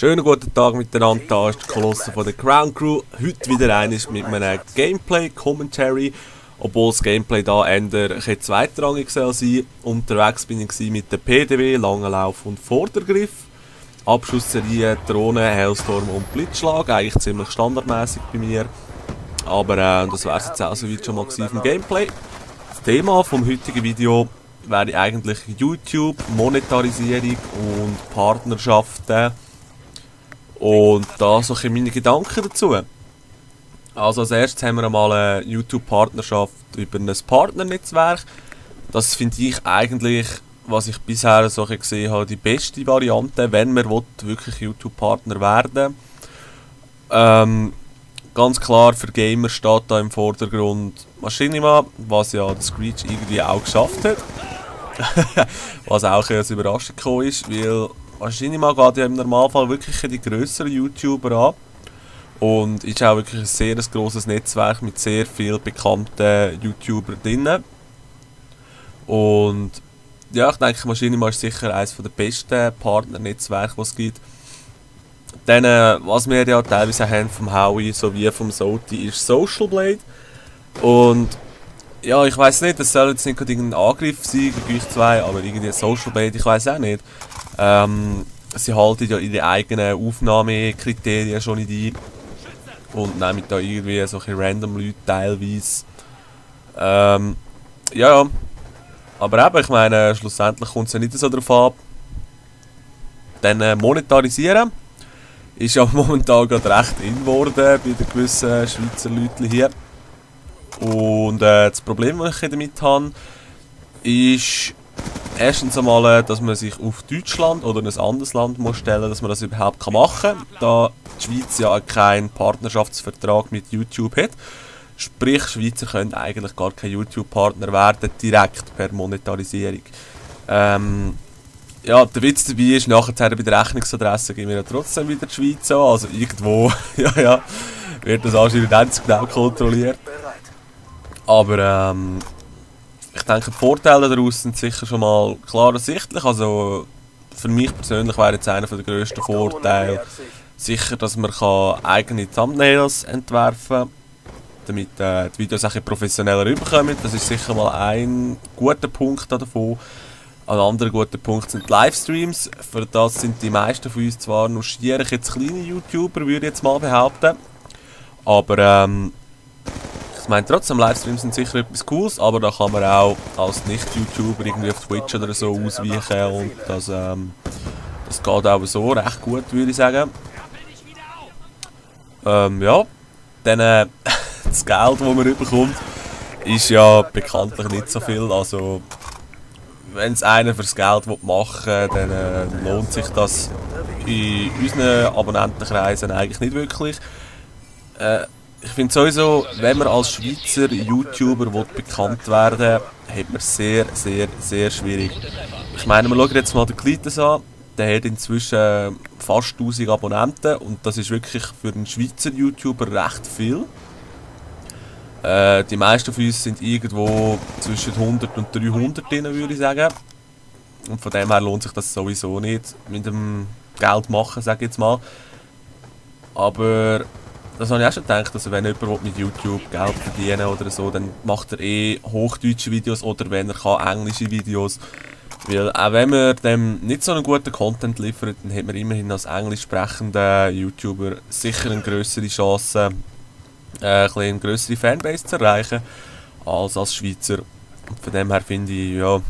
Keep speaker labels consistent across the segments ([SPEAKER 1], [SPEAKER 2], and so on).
[SPEAKER 1] Schönen guten Tag miteinander, da ist der Kolosse von der Crown Crew. Heute wieder eines mit einem Gameplay-Commentary. Obwohl das Gameplay da eher zweitrangig sein soll. Unterwegs bin ich mit der PDW, Langer Lauf und Vordergriff. Abschussserie, Drohne, Hellstorm und Blitzschlag, eigentlich ziemlich standardmäßig bei mir. Aber das wäre jetzt auch soweit schon mal vom Gameplay. Das Thema vom heutigen Video wäre eigentlich YouTube, Monetarisierung und Partnerschaften. Und da so ein meine Gedanken dazu. Also als erstes haben wir einmal eine YouTube-Partnerschaft über ein Partnernetzwerk. Das finde ich eigentlich, was ich bisher so gesehen habe, die beste Variante, wenn man wirklich YouTube-Partner werden will. Ganz klar für Gamer steht da im Vordergrund Machinima, was ja der Screech irgendwie auch geschafft hat. Was auch ein Überraschung gekommen ist, weil Machinima geht ja im Normalfall wirklich die grösseren YouTuber an. Und ist auch wirklich ein sehr grosses Netzwerk mit sehr vielen bekannten YouTubern drin. Und ja, ich denke, Machinima ist sicher eines der besten Partnernetzwerke, die es gibt. Dann, was wir ja teilweise haben vom Howie sowie vom Soti, ist Social Blade. Und ja, ich weiß nicht, das soll jetzt nicht irgendein Angriff sein gegen euch zwei, aber irgendwie Social Blade, ich weiß auch nicht. Sie halten ja ihre eigenen Aufnahmekriterien schon nicht ein. Und nehmen da irgendwie solche random Leute teilweise. Ja. Aber eben, ich meine, schlussendlich kommt es ja nicht so darauf ab. Dann monetarisieren ist ja momentan gerade recht in geworden bei den gewissen Schweizer Leuten hier. Und das Problem, das ich damit habe, ist erstens einmal, dass man sich auf Deutschland oder ein anderes Land muss stellen, dass man das überhaupt machen kann, da die Schweiz ja keinen Partnerschaftsvertrag mit YouTube hat. Sprich, Schweizer können eigentlich gar kein YouTube-Partner werden, direkt per Monetarisierung. Ja, der Witz dabei ist, nachher bei der Rechnungsadresse geben wir ja trotzdem wieder die Schweiz an, also irgendwo, ja, wird das anscheinend ganz genau kontrolliert. Aber ich denke, die Vorteile daraus sind sicher schon mal klar ersichtlich. Also für mich persönlich wäre jetzt einer der grössten Vorteile sicher, dass man eigene Thumbnails entwerfen kann, damit die Videos auch professioneller rüberkommen. Das ist sicher mal ein guter Punkt davon. Ein anderer guter Punkt sind die Livestreams. Für das sind die meisten von uns zwar noch schier jetzt kleine YouTuber, würde ich jetzt mal behaupten. Aber ich meine, trotzdem, Livestreams sind sicher etwas Cooles, aber da kann man auch als Nicht-YouTuber irgendwie auf Twitch oder so ausweichen und das geht auch so recht gut, würde ich sagen. Ja, dann das Geld, das man bekommt, ist ja bekanntlich nicht so viel. Also, wenn es einer fürs Geld machen will, dann lohnt sich das in unseren Abonnentenkreisen eigentlich nicht wirklich. Ich finde sowieso, wenn man als Schweizer YouTuber bekannt werden will, hat man sehr, sehr, sehr schwierig. Ich meine, wir schauen jetzt mal den Klites an. Der hat inzwischen fast 1000 Abonnenten und das ist wirklich für einen Schweizer YouTuber recht viel. Die meisten von uns sind irgendwo zwischen 100 und 300 drin, würde ich sagen. Und von dem her lohnt sich das sowieso nicht mit dem Geld machen, sage ich jetzt mal. Aber das habe ich auch schon gedacht, also wenn jemand mit YouTube Geld verdienen oder so, dann macht er hochdeutsche Videos oder wenn er kann, englische Videos. Weil auch wenn man dem nicht so einen guten Content liefert, dann hat man immerhin als englisch sprechender YouTuber sicher eine grössere Chance, eine grössere Fanbase zu erreichen, als Schweizer. Und von dem her finde ich, ja,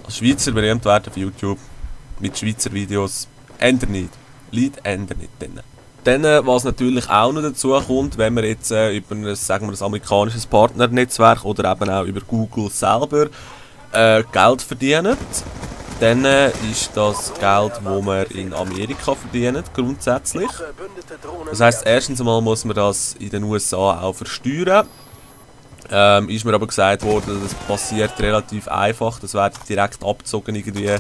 [SPEAKER 1] als Schweizer berühmt werden auf YouTube mit Schweizer Videos, ändert nicht. Liegt ändert nicht drin. Dann, was natürlich auch noch dazu kommt, wenn man jetzt über ein amerikanisches Partnernetzwerk oder eben auch über Google selber Geld verdient, dann ist das Geld, das man in Amerika verdient, grundsätzlich. Das heisst, erstens einmal muss man das in den USA auch versteuern. Ist mir aber gesagt worden, das passiert relativ einfach, das wird direkt abgezogen irgendwie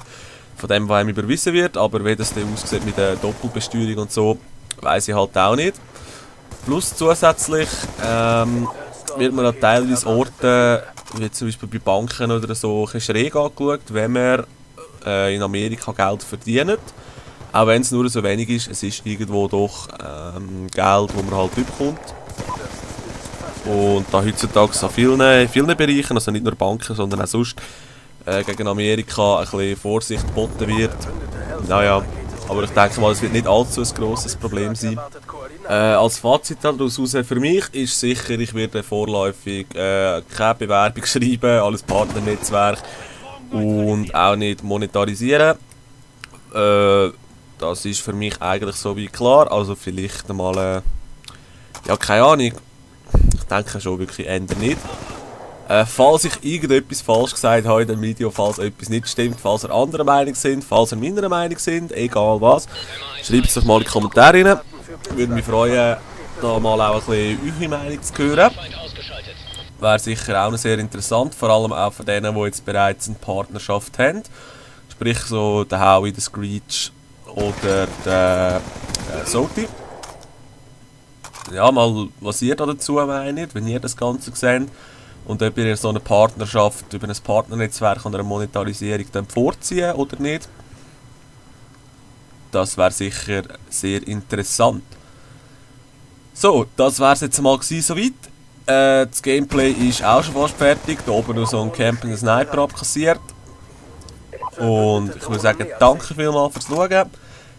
[SPEAKER 1] von dem, was einem überwiesen wird, aber wie das dann aussieht mit der Doppelbesteuerung und so, weiss ich halt auch nicht. Plus zusätzlich wird man an teilweise Orten, wie zum Beispiel bei Banken oder so, ein schräg angeschaut, wenn man in Amerika Geld verdient. Auch wenn es nur so wenig ist, es ist irgendwo doch Geld, das man halt bekommt. Und da heutzutage an vielen Bereichen, also nicht nur Banken, sondern auch sonst, gegen Amerika ein bisschen Vorsicht geboten wird. Naja, aber ich denke mal, es wird nicht allzu ein grosses Problem sein. Als Fazit daraus für mich ist sicher, ich werde vorläufig keine Bewerbung schreiben, alles Partnernetzwerk und auch nicht monetarisieren. Das ist für mich eigentlich so wie klar, also vielleicht mal, ja keine Ahnung, ich denke schon wirklich ändern nicht. Falls ich irgendetwas falsch gesagt habe in dem Video, falls etwas nicht stimmt, falls ihr anderer Meinung sind, falls ihr meiner Meinung sind, egal was, schreibt es doch mal in die Kommentare rein. Würde mich freuen, da mal auch ein bisschen eure Meinung zu hören. Wäre sicher auch sehr interessant, vor allem auch von denen, die jetzt bereits eine Partnerschaft haben. Sprich so der Howie, der Screech oder der Soti. Ja, mal was ihr da dazu meint, wenn ihr das Ganze seht. Und ob ihr so eine Partnerschaft über ein Partnernetzwerk oder eine Monetarisierung dann vorziehen oder nicht. Das wäre sicher sehr interessant. So, das wäre es jetzt mal soweit. Das Gameplay ist auch schon fast fertig. Da oben noch so ein Camping Sniper abkassiert. Und ich würde sagen, danke vielmals fürs Schauen.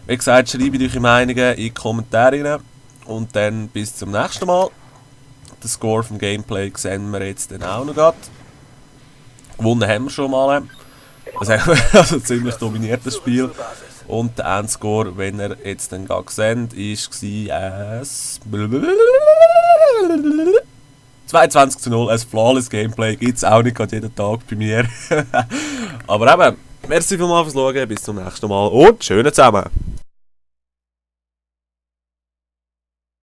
[SPEAKER 1] Wie gesagt, schreibt eure Meinungen in die Kommentare rein. Und dann bis zum nächsten Mal. Den Score vom Gameplay sehen wir jetzt dann auch noch gerade. Gewonnen haben wir schon mal. Also ziemlich dominiert das Spiel. Und der Endscore, wenn ihr jetzt dann gerade seht, war es 22:0. Ein flawless Gameplay gibt es auch nicht gerade jeden Tag bei mir. Aber eben, merci vielmals fürs Schauen, bis zum nächsten Mal und schönen zusammen.